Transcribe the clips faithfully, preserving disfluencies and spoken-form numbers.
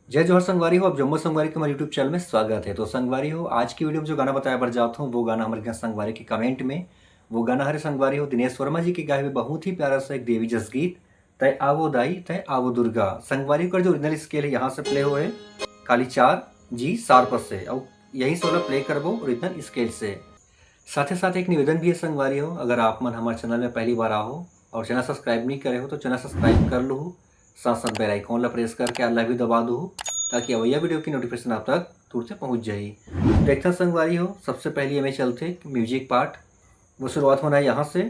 जय जोहार संगवारी हो, आप जम्मो संगवारी के हमारे YouTube चैनल में स्वागत है। तो संगवारी हो, आज की वीडियो में जो गाना बताया बर जात हूँ, वो गाना हमारे यहाँ संगवारी के कमेंट में, वो गाना हरे संगवारी हो दिनेश वर्मा जी के गाए हुए बहुत ही प्यारा सा एक देवी जस गीत, तय आवो दाई तय आवो दुर्गा। संगवारी का जो ओरिजिनल स्केल है, यहाँ से प्ले हो है, खाली चार जी शार्प से, और यही से वाला प्ले करबो ओरिजिनल स्केल से। साथे साथ एक निवेदन भी है संगवारी हो, अगर आप मन हमारे चैनल में पहली बार आओ और चैनल सब्सक्राइब नहीं करे हो तो चैनल सब्सक्राइब कर लो, साथ साथ बेल आइकॉन ला प्रेस करके ऑल ला भी दबा दो, ताकि अवैया वीडियो की नोटिफिकेशन आप तक तुरंत पहुंच जाए। देखता संगवारी हो, सबसे पहले हमें चलते म्यूजिक पार्ट, वो शुरुआत होना है यहाँ से,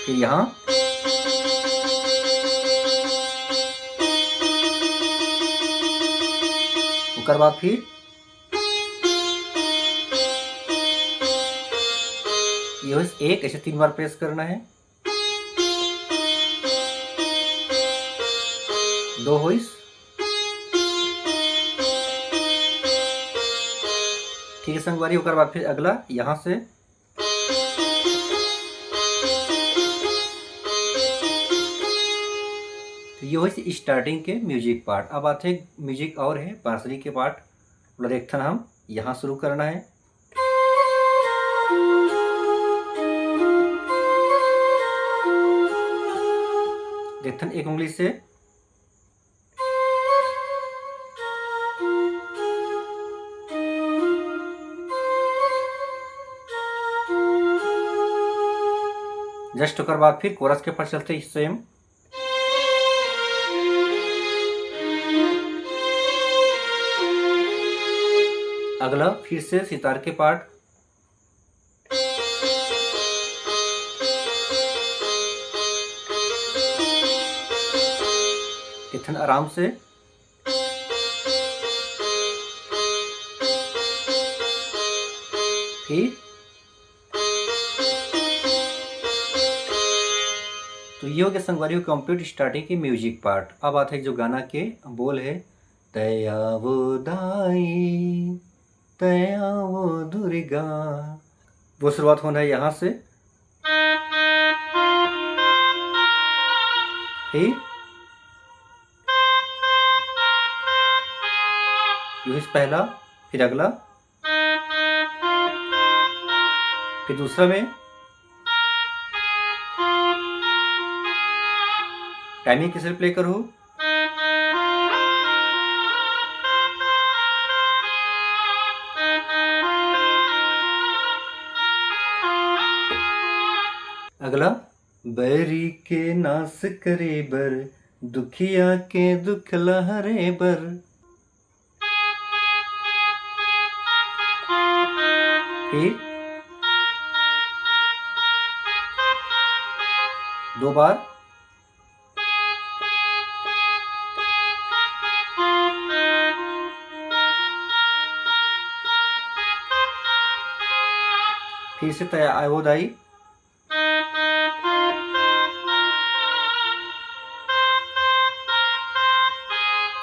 फिर यहाँ, ओकर बाद फिर ये होइस एक, ऐसे तीन बार प्रेस करना है। दो होइस। ठीक है संगवारी, ओकर बाद फिर अगला यहाँ से। तो ये होइस स्टार्टिंग के म्यूजिक पार्ट। अब आथे म्यूजिक और है बांसुरी के पार्ट, ओला देखथन हम। यहाँ शुरू करना है, देखथन एक उंगली से। जस्ट ओकर बाद फिर कोरस के पार्ट चलते सेम। अगला फिर से सितार के पार्ट। इथन आराम से। फिर तो ये हो गया संगवारी हो कंप्लीट स्टार्टिंग के म्यूजिक पार्ट। अब आथे जो गाना के बोल है, तय आवो दाई तय आवो दुर्गा, वो शुरुआत होना है यहाँ से। फिर ये पहला, फिर अगला, फिर दूसरा में टाइमिंग कैसे प्ले करूँ। अगला, बैरी के नाश करे बर, दुखिया के दुख लहरे बर। फिर दो बार। फिर से तय आवो दाई।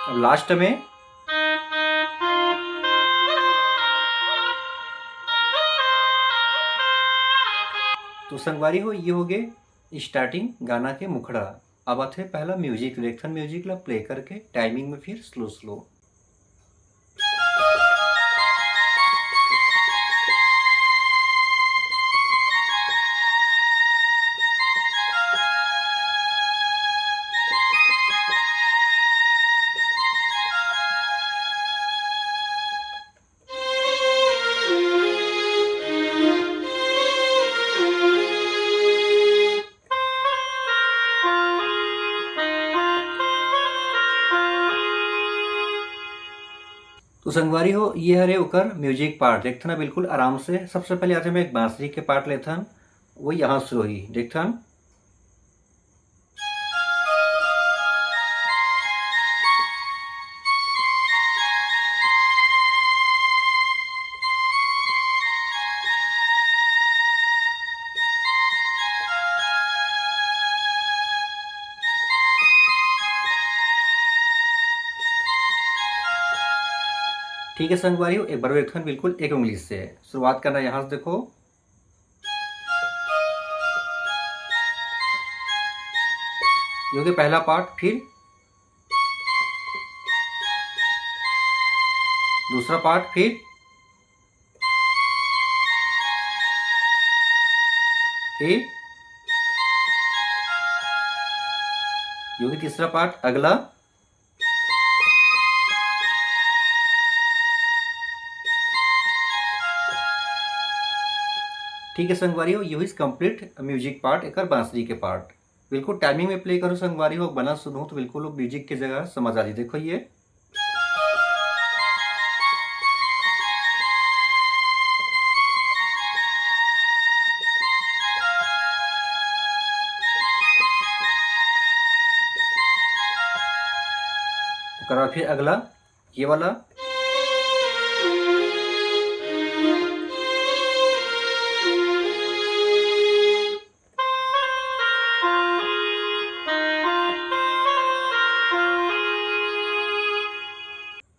अब लास्ट में तो संगवारी हो, ये हो गए स्टार्टिंग गाना के मुखड़ा। अब आथे पहला म्यूजिक, तो देखथन म्यूजिक ला प्ले करके टाइमिंग में फिर स्लो स्लो। तो संगवारी हो, ये हरे ओकर म्यूजिक पार्ट। देखथन ना बिल्कुल आराम से। सबसे पहले आथे मैं एक बांसुरी के पार्ट लेथन, वो यहाँ शुरू होही। देखथन। ठीक है संगवारी हो, एक बार देखथन बिल्कुल एक उंगली से शुरुआत करना। यहाँ से देखो, ये हो गया पहला पार्ट। फिर दूसरा पार्ट, फिर, फिर ये हो गया तीसरा पार्ट। अगला, ठीक है संगवारी हो, ये होइस complete music part, एकर बांसुरी के पार्ट। बिल्कुल टाइमिंग में प्ले करो संगवारी हो, बना सुनो तो बिल्कुल म्यूजिक के जगह समझ आ जाए। देखो ये। ओकर बाद फिर अगला, ये वाला।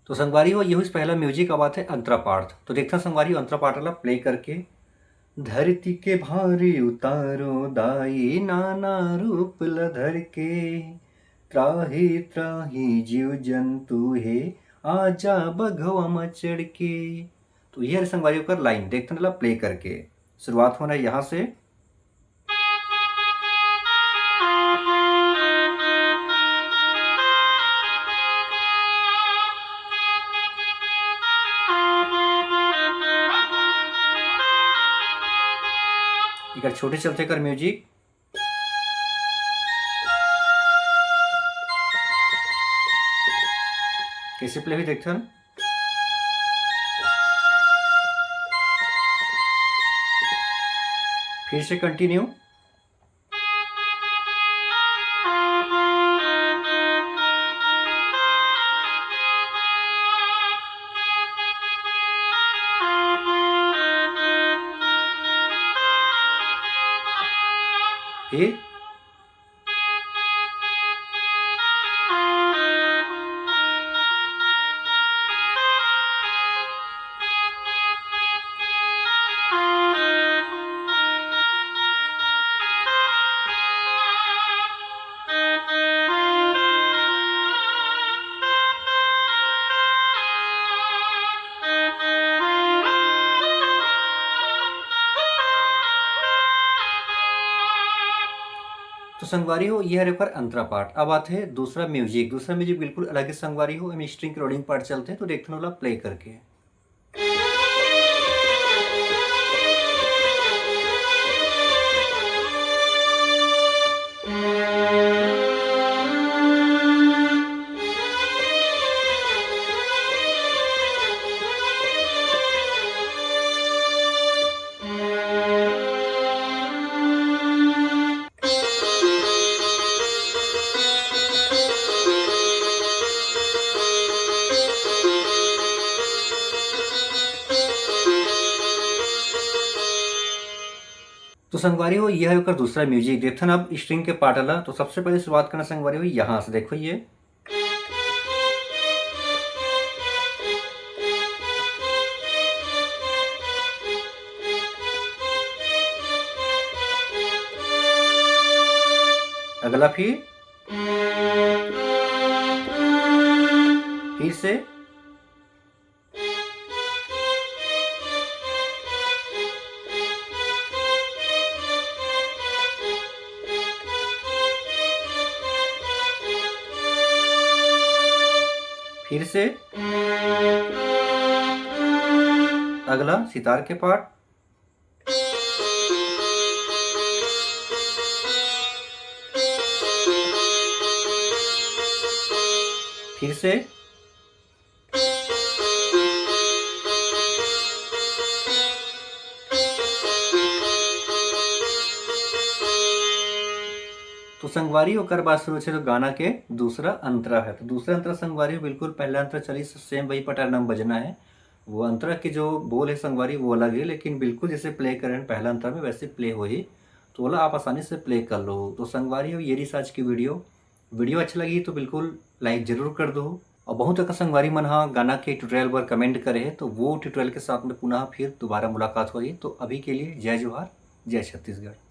तो संगवारी हो, ये होइस पहला म्यूजिक। अब आथे अंतरा पाठ। तो देखथन संगवारी हो, अंतरा पाठ वाला प्ले करके। धरती के भारी उतारो दाई, नाना रूप ल धर के, त्राही त्राही जीव जंतु हे, आजा बघवा म चढ़ के। तो ये हरे संगवारी ओकर लाइन, देखथन ला प्ले करके। शुरुआत होना है यहाँ से। एकर छोटे चलथे एकर म्यूजिक। कैसे प्ले भी देखथन। फिर से कंटिन्यू। फिर तो संगवारी हो, ये हरे ओकर अंतरा पाठ। अब आथे दूसरा म्यूजिक। दूसरा म्यूजिक बिल्कुल अलग है संगवारी हो, एमे स्ट्रिंग के लोडिंग पार्ट चलथे, तो देखथन ओला प्ले करके। तो संगवारी हो, ये है ओकर दूसरा म्यूजिक। देखथन अब स्ट्रिंग के पार्ट वाला। तो सबसे पहले शुरुआत करना संगवारी हो यहाँ से। देखो ये अगला, फिर, फिर से, फिर से अगला सितार के पार्ट, फिर से। तो संगवारी, ओकर बाद शुरू होथे तो गाना के दूसरा अंतरा है। तो दूसरा अंतरा संगवारी बिल्कुल पहला अंतरा चलिस, सेम वही पैटर्न में बजना है। वो अंतरा के जो बोल है संगवारी, वो अलग है, लेकिन बिल्कुल जैसे प्ले करें पहला अंतरा में, वैसे प्ले होही। तो ओला आप आसानी से प्ले कर लो। तो संगवारी हो, ये रहिस आज की वीडियो। वीडियो अच्छा लगी तो बिल्कुल लाइक जरूर कर दो। और बहुत अकन संगवारी मन हा गाना के ट्यूटोरियल बर कमेंट करे है, तो वो ट्यूटोरियल के साथ में पुनः फिर दोबारा मुलाकात होही। तो अभी के लिए जय जोहार, जय छत्तीसगढ़।